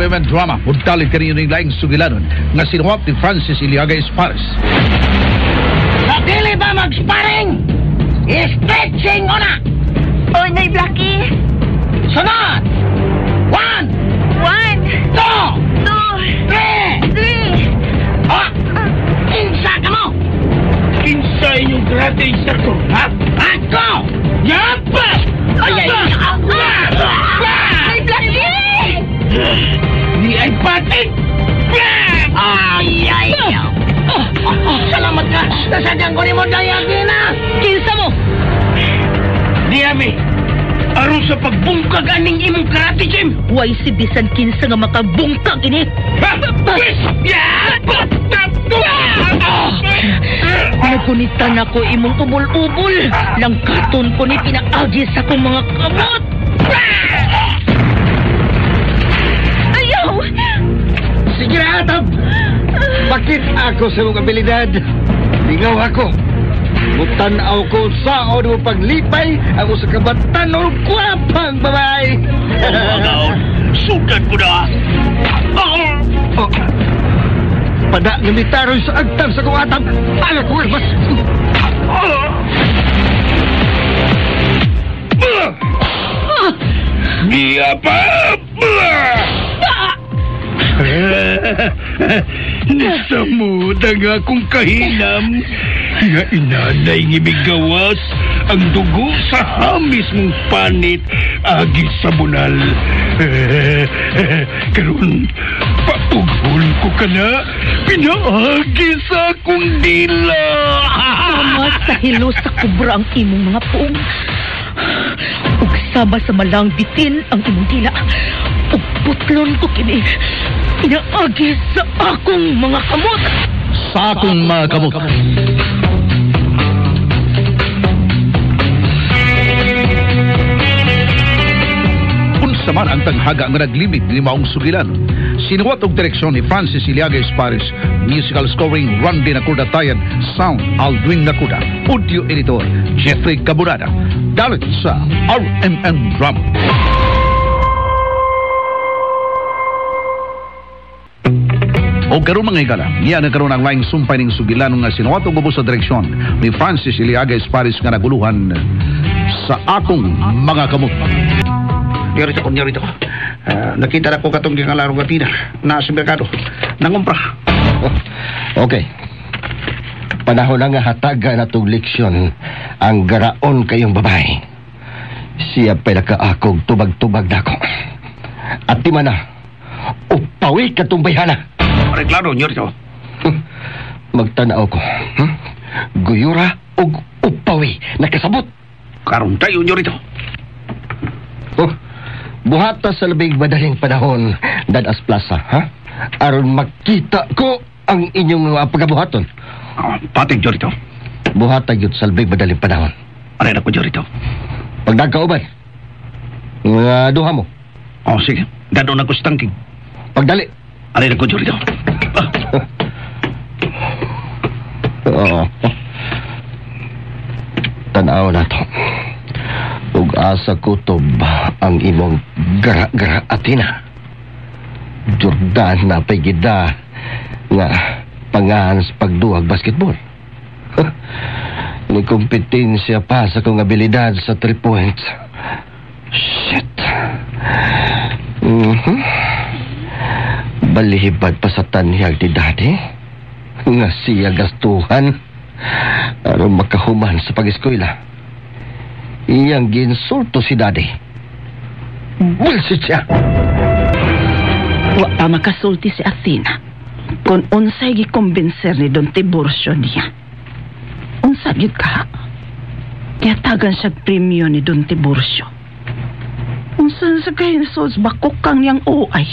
RMN Drama, mudalit kaninyo ning laing sugilanon nga sinuwat ni Francis Iliaga Espares. Sa dili ba mag-sparring? Stretching una! Oy, Nay Blackie! Sunod! One! One! Two! Two! Three! Three! Oh! Kinsa ka mo? Kinsa inyong karate instructor, ha? Ako! Yapa! Ay, ay, ay! Nay Blackie! Ni ay patik! Ay, ay! Salamat ka! Nasadyan ko ni mo dayagina! Kinsa mo? Diami! Aron sa pagbungkag aning imong karate gym! Way si bisan kinsa nga makabungkag ini. Nagunitan ako imong ubol-ubol. Langkaton ko ni pinaagi sa akong mga kamot. Ayaw! Sige na, Atab! Bakit ako sa mong abilidad? Lingaw ako. Mutanaw ko saon mo paglipay ang usa ka batan-ong gwapang babae. Agaon, sugad ko na! Oh. Pada nga mitaroy sa agtang sa kong atab. Aga ko mas. Giya pa! Nasamod ang akong kahinam nga inanay ng ibigawas ang dugo sa hamis mong panit agi sa bunal. Karon papughol ko ka na, pinaagi sa akong dila. Sama sa hilo sa kubra ang imong mga puong. Ug sama sa malang bitin ang imong dila. Ug putlon ko kini. Pinaagi sa akong mga kamot. Sa akong mga kamot. Unsa man ang tanghaga nga naglimit ni maong sugilan. Sinuwat og direksyon ni Francis Iliaga Espares, musical scoring Randy Nakuda Tayan, sound Aldwin Nakuda, audio editor Jeffrey Caburada. Dalit sa RMN Drama. O karon mga higala, niya na karon ang laing sumpay ning sugilan nga sinuwat og ubos sa direksyon ni Francis Iliaga Espares nga naguluhan sa akong mga kamot. Nyorito ko, nyorito ko. Nakita na ko katong gikalaro gatina na sa merkado. Nangumpra. Okay. Panahon na nga hatagan na tong leksyon ang garaon kayong babae. Siya pa'y nakaakog tubag-tubag nako. At di man na, upawi ka tong bayhana. Pare, klaro, nyorito. Magtanaw ko. Guyura og upawi. Nakasabot. Karon tayo, nyorito. Oh, buhata sa labing madaling panahon, Dadas Plaza, ha? Aron makita ko ang inyong pagabuhaton. Patig, nyorito. Buhata gyud sa labing madaling panahon. Aray na ko, nyorito. Pag nagkauban, nga duha mo. Oh, sige. Dado na ko sa tangking. Pagdali. Aray na ko, nyorito. Oo. Tanaw na to. Ug asa kutob ang imong gara-gara atina. Jordan na pa'y gida nga pangahan sa pagduwag basketball. Ni kompetensya pa sa kong abilidad sa 3 points. Shit. Mhm. Balihibad pa sa tanhiyag ni Daddy. Nga siya gastuhan aron makahuman sa pag-eskwela. Iyang ginsulto si Daddy. Bullshit siya! Wa pa makasulti si Athena. Kung unsay gikumbinser ni Don Tiburcio niya. Unsa gyud ka? Gihatagan siya premyo ni Don Tiburcio. Unsa sa kay sos bakok kang niyang uay.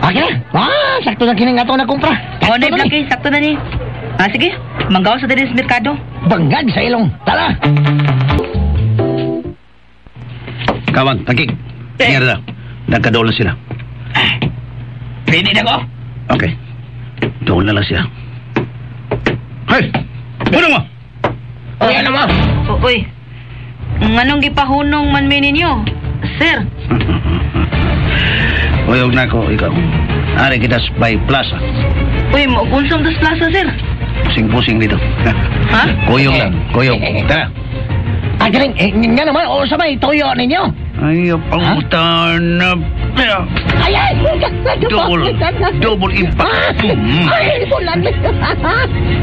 Okay na. Ah, sakto na kining ato na kumpra. O, Nay Blackie, sakto na ni. Ah, sige. Manggaw sa diri sa merkado. Bangag sa ilong. Tara. Kawan, tangking. Nangyari na. Nagkadool na sila. Ready na ko. Okay. Dool na lang sila. Hey! Hunong mo! Uy, ano mo? Uy. Nganong gipahunong man mi ninyo? Sir. Kuyog na ko, ikaw. Ari kita sa by plaza. Uy, maunsam tas plaza, sir. Pusing-pusing dito. Ha? Kuyog lang, kuyog. Tara. Ah, galing. Eh, nga naman, o sa may toyo ninyo. Ay, pangutan na. Ay, ay! Double, double impact. Ay, bulan.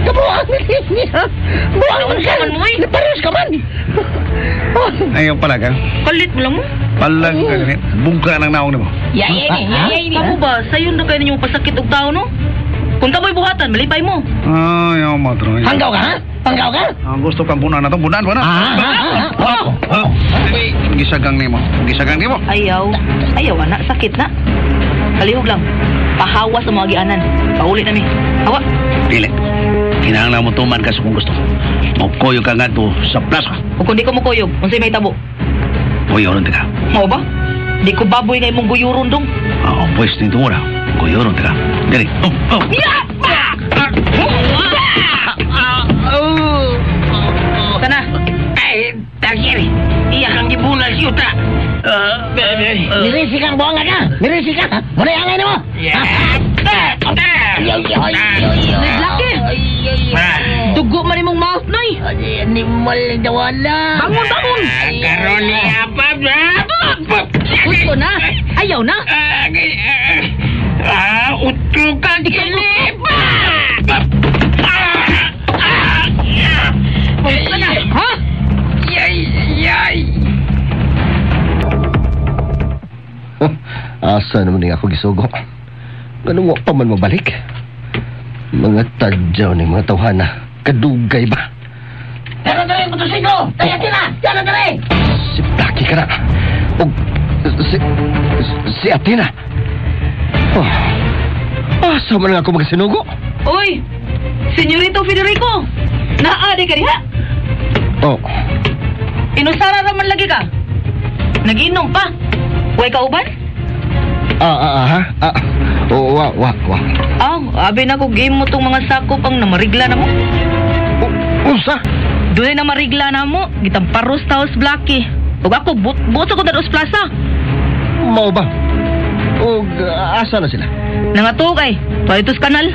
Kabuang niya. Buang ka. Pares ka man. Ayaw pala ka. Kalit mo lang mo. Palag ka ganit. Bungka ng naong nimo. Kamu ba, sayon na kayo ninyong pasakit og tao, no? Kung kamoy buhatan, malipay mo. Ay, ayaw matro. Hanggaw ka, ha? Hanggaw ka? Ang gusto kang bunan na to. Bunan, bunan. Gisagang nimo. Gisagang nimo. Ayaw. Ayaw, anak. Sakit na. Kalihog lang. Pahawa sa mga gianan. Pauli na mi. Hawa. Dili. Kinahanglan mo tuman ka sa kung gusto. Mukuyog ka nga to sa plaza. O kung di ko mukuyog, unsay may tabo. Guyuron ka. Mao ba? Di ko baboy nga imong guyuron dong. Oo, pwes nito muna. Guyuron ka. Dili. Oh, oh. Kana. Ay, tagir. Iya kang gibunal yuta. Mirisi kang buanga ka. Mirisi ka. Muna yung angay mo. Laki. Dugo man imong mouth noy. Animal na wala. Bangon, bangon. Karon niya pa. Gusto na. Ayaw na. Utro ka kini. Gusto na. Ha? Yay, yay. Asa naman nga ako gisugo. Ganun wa pa man mabalik. Mga tadyaw ni mga tawhana. Kadugay ba? Tara, tara, motorsiklo. Tayo, Athena. Tara, tara. Si Blackie ka na. O, si Athena. Oh, asa man nga ako magsinugo? Uy! Senyorito Federico! Naa di ka diha? Oh, Inusara raman lagi ka. Nag-inom pa. Way ka uban? Ha? Oh, wa, wa, wa. Aw, abi na ko game mo tong mga sakop ang namarigla na mo. Unsa? Doon na marigla na mo. Gitang paros taos Blackie. Ug ako, but ako dados plaza. Mao ba? Og asa na sila? Nangatog ay, tuwa kanal.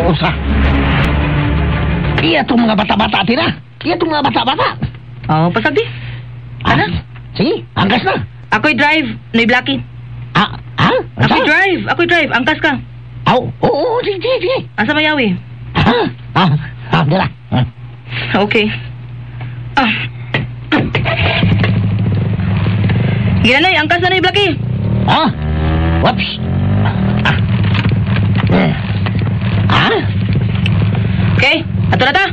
Unsa? Iya itong mga bata-bata, Athena. Iya itong mga bata-bata. Oh, pasagdi. Ana? Sige, angkas na. Ako'y drive, Noy Blackie. Ah, ha? Ako'y drive, ako'y drive. Angkas ka. Aw, oo, sige, sige, sige. Asa mayawi? Ha? Ah, dala. Okay. Ah. Ginanay, angkas na Noy Blackie. Ah? Whoops. Ah. Ah? Okay, ato na ta.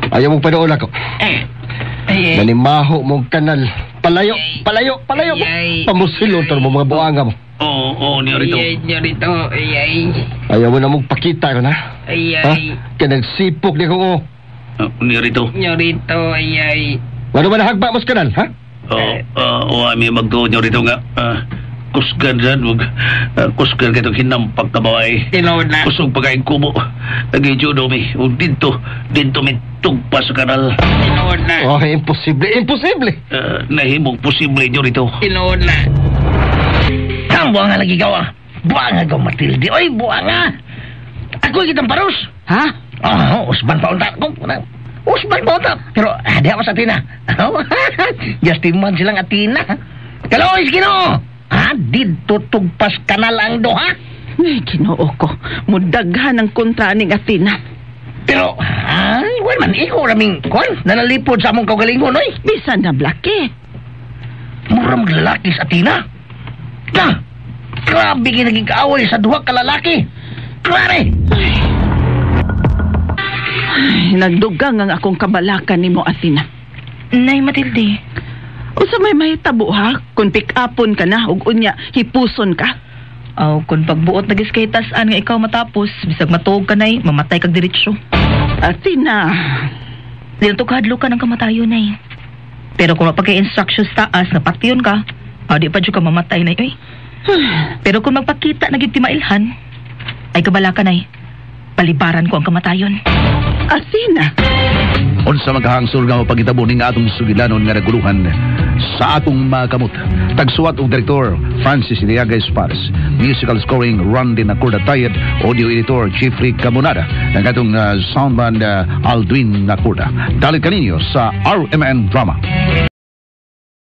Ayaw mong panood ako. Nanimaho mong kanal. Palayo, palayo, palayo. Pamusilon to mo mga buanga mo. Oo, oo, Nyorito. Nyorito. Ay, Ayaw mo na mong pakita ron, ha? ay, Ha? Kaya nagsipok ni kong oh. Nyorito. Nyorito, ay, ay. Ano ba nahagba mo sa kanal, ha? Oo, oo, ami magtuod Nyorito nga. Kusgan dyan, wag, kusgan kayo hinampak na babae. Tinood na. Kusog pagkain kubo. Nag-judo mi. Ug dito, dito mi tugpa sa kanal. Tinood na. Oh, imposible, imposible. Nahimong posible Nyorito. Tinood na. Kang buanga lagi gawa. Buanga gaw Matilde. Oy, buanga. Ako kitang paros. Ha? Oh, usban pa unta ko. Usban pa unta. Pero di ako sa Athena. Justin man silang Athena. Kaloy, Ginoo. Ha, didto tugpas kanal ang duha. Ay, Ginoo ko. Mudaghan ang kontra ning Athena. Pero, ay, well man, ikaw raming, kwan, nanalipod sa among kaugalingon, oy. Bisan na, Blackie. Mura maglalaki sa Athena. Na, grabe naging kaaway sa duha ka lalaki. Grabe! Ay, nagdugang ang akong kabalakan nimo, Athena. Nay Matilde. Usa may mahitabo ha, kung pick-upon ka na ug unya hipuson ka. Aw, kung pagbuot na gis kay tasan nga ikaw matapos, bisag matuog ka nay, mamatay kag diretsyo. Athena, Di na to kahadlukan ang kamatayon nay. Pero kung mapagkay instructions taas na patyon ka, di pa jud ka mamatay nay oy. Pero kung magpakita na gyud timailhan, ay kabala ka nay. Palibaran ko ang kamatayon. Athena. Unsa magkahangsol nga mapagitabo ning atong sugilanon nga naguluhan sa atong mga kamot? Tagsuwat og direktor, Francis Iliaga Espares. Musical scoring, Randy Nacorda Tayed. Audio editor, Jeffrey Camonada. Ang atong soundman, Aldwin Nacorda. Dalit kaninyo sa RMN Drama.